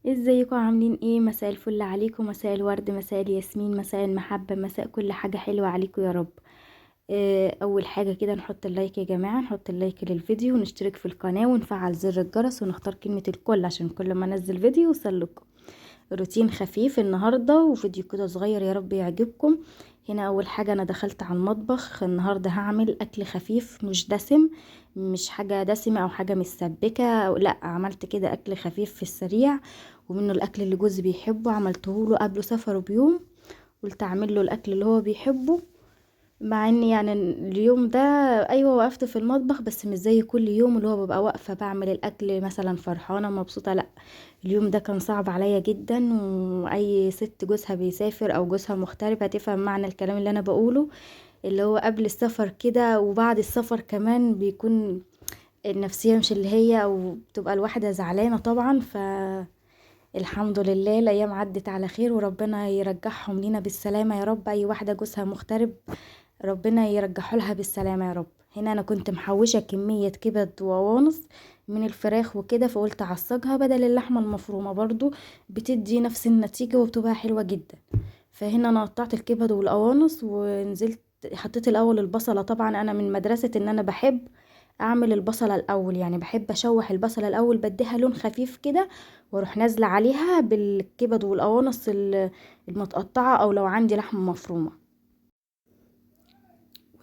ازيكم؟ عاملين ايه؟ مساء الفل عليكم، مساء الورد، مساء الياسمين، مساء المحبة، مساء كل حاجة حلوة عليكم يا رب. اول حاجة كده نحط ال like يا جماعة، نحط ال like للفيديو ونشترك في القناة ونفعل زر الجرس ونختار كلمة الكل عشان كل ما انزل فيديو يوصل لكم. روتين خفيف النهاردة وفيديو كده صغير يا رب يعجبكم. هنا اول حاجة انا دخلت على المطبخ النهاردة هعمل اكل خفيف مش دسم، مش حاجة دسمة او حاجة مسبكة أو لا، عملت كده اكل خفيف في السريع، ومنه الاكل اللي جوزي بيحبه عملته له قبل سفره بيوم، قلت اعمل له الاكل اللي هو بيحبه، مع ان اليوم ده ايوه وقفت في المطبخ بس مش زي كل يوم اللي هو ببقى واقفة بعمل الاكل مثلا فرحانة مبسوطة، لا اليوم ده كان صعب عليا جدا. واي ست جوزها بيسافر او جوزها مغترب هتفهم معنى الكلام اللي انا بقوله، اللي هو قبل السفر كده وبعد السفر كمان بيكون النفسية مش اللي هي، او بتبقى الواحدة زعلانة طبعا. ف الحمد لله الايام عدت على خير وربنا يرجعهم لينا بالسلامة يا رب. اي واحدة جوزها مغترب ربنا يرجعه لها بالسلامة يا رب. هنا انا كنت محوشة كمية كبد وقوانص من الفراخ وكده، فقلت اعصجها بدل اللحمة المفرومة، برضو بتدي نفس النتيجة وبتبقى حلوة جدا. فهنا انا قطعت الكبد والقوانص ونزلت حطيت الاول البصلة. طبعا انا من مدرسة ان انا بحب اعمل البصلة الاول، يعني بحب اشوح البصلة الاول، بديها لون خفيف كده واروح نازلة عليها بالكبد والقوانص المتقطعة، او لو عندي لحمة مفرومة.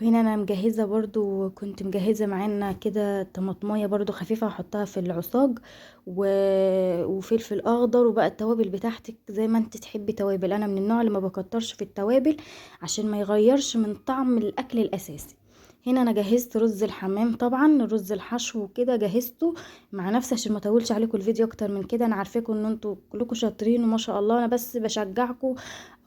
وهنا انا مجهزة برضو، كنت مجهزة معانا كده طماطماية برضو خفيفة هحطها في العصاج وفلفل اخضر، وبقى التوابل بتاعتك زي ما انت تحبي توابل. انا من النوع اللي ما بكترش في التوابل عشان ما يغيرش من طعم الاكل الاساسي. هنا انا جهزت رز الحمام، طبعا رز الحشو وكده جهزته مع نفسي عشان ما اطولش عليكم الفيديو اكتر من كده. انا عارفاكم ان انتوا كلكم شاطرين وما شاء الله، انا بس بشجعكم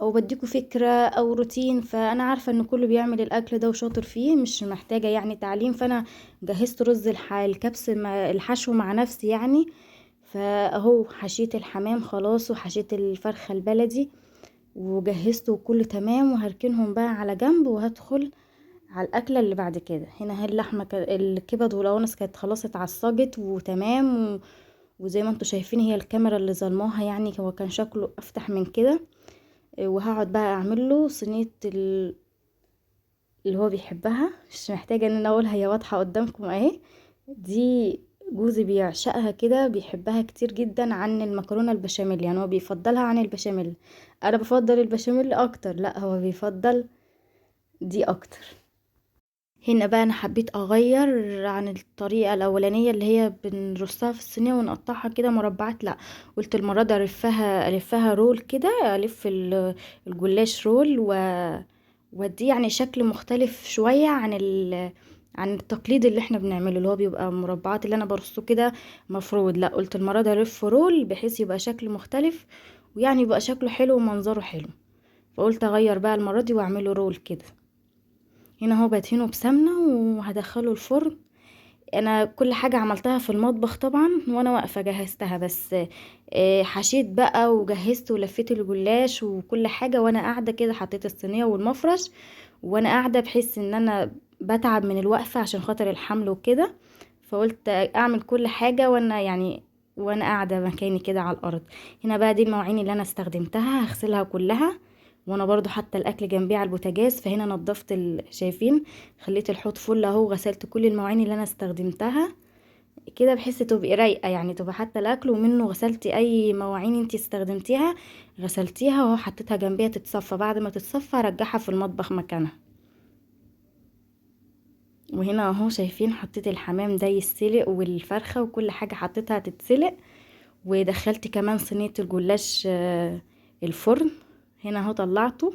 او بديكم فكرة او روتين، فانا عارفة ان كله بيعمل الاكل ده وشاطر فيه، مش محتاجة تعليم. فانا جهزت رز الكبس الحشو مع نفسي فاهو حشيت الحمام خلاص وحشيت الفرخة البلدي وجهزته وكله تمام، وهركنهم بقى على جنب وهدخل على الاكلة اللي بعد كده. هنا هي اللحمة الكبد والقوانص كانت خلاص اتعصجت وتمام، وزي ما انتوا شايفين هي الكاميرا اللي ظلماها، هو كان شكله افتح من كده. وهقعد بقى اعمل له صينية اللي هو بيحبها، مش محتاجه ان انا اقولها، هي واضحة قدامكم اهي. دي جوزي بيعشقها كده، بيحبها كتير جدا عن المكرونه البشاميل، هو بيفضلها عن البشاميل. انا بفضل البشاميل اكتر، لا هو بيفضل دي اكتر. هنا بقى انا حبيت اغير عن الطريقة الاولانية اللي هي بنرصها في الصينية ونقطعها كده مربعات، لا قلت المرة دي الفها رول كده، الف الجلاش رول واديه شكل مختلف شوية عن التقليد اللي احنا بنعمله اللي هو بيبقى مربعات اللي انا برصه كده مفروض. لا قلت المرة دي الف رول بحيث يبقى شكل مختلف، ويعني يبقى شكله حلو ومنظره حلو، فقلت اغير بقى المرة دي واعمله رول كده. هنا اهو بدهنه بسمنه وهدخله الفرن. انا كل حاجة عملتها في المطبخ طبعا وانا واقفة جهزتها، بس حشيت بقى وجهزت ولفيت الجلاش وكل حاجة وانا قاعدة كده، حطيت الصينية والمفرش وانا قاعدة، بحيث ان انا بتعب من الوقفة عشان خاطر الحمل وكده، فقلت اعمل كل حاجة وانا قاعدة مكاني كده على الارض. هنا بقى دي المواعين اللي انا استخدمتها هغسلها كلها، وانا برضو حاطه الاكل جنبي على البوتاجاز. فهنا نظفت شايفين خليت الحوض فل اهو، غسلت كل المواعين اللي انا استخدمتها كده بحيث تبقي رايقة، تبقى حاطه الاكل ومنه غسلتي اي مواعين انتي استخدمتيها غسلتيها اهو، حطيتها جنبيها تتصفى، بعد ما تتصفى ارجعها في المطبخ مكانها. وهنا اهو شايفين حطيت الحمام ده يتسلق والفرخه وكل حاجة حطيتها تتسلق، ودخلت كمان صينية الجلاش الفرن. هنا اهو طلعته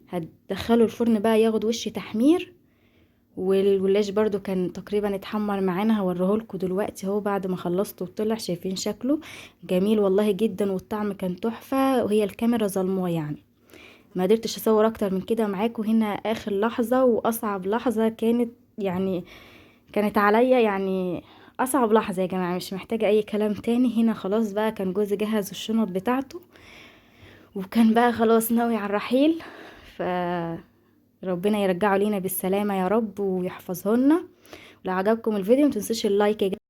هدخله الفرن بقى ياخد وش تحمير. والجلاش برضو كان تقريبا اتحمر معانا، هوريهولكوا دلوقتي اهو بعد ما خلصته وطلع، شايفين شكله جميل والله جدا والطعم كان تحفة، وهي الكاميرا ظلماه ما قدرتش اصور اكتر من كده معاكم. هنا اخر لحظة واصعب لحظة كانت، كانت عليا اصعب لحظة يا جماعة، مش محتاجة اي كلام تاني. هنا خلاص بقى كان جوزي جهز الشنط بتاعته وكان بقى خلاص ناوي على الرحيل، ف ربنا يرجعه لينا بالسلامة يا رب ويحفظه لنا. لو عجبكم الفيديو متنسوش اللايك يا جماعة.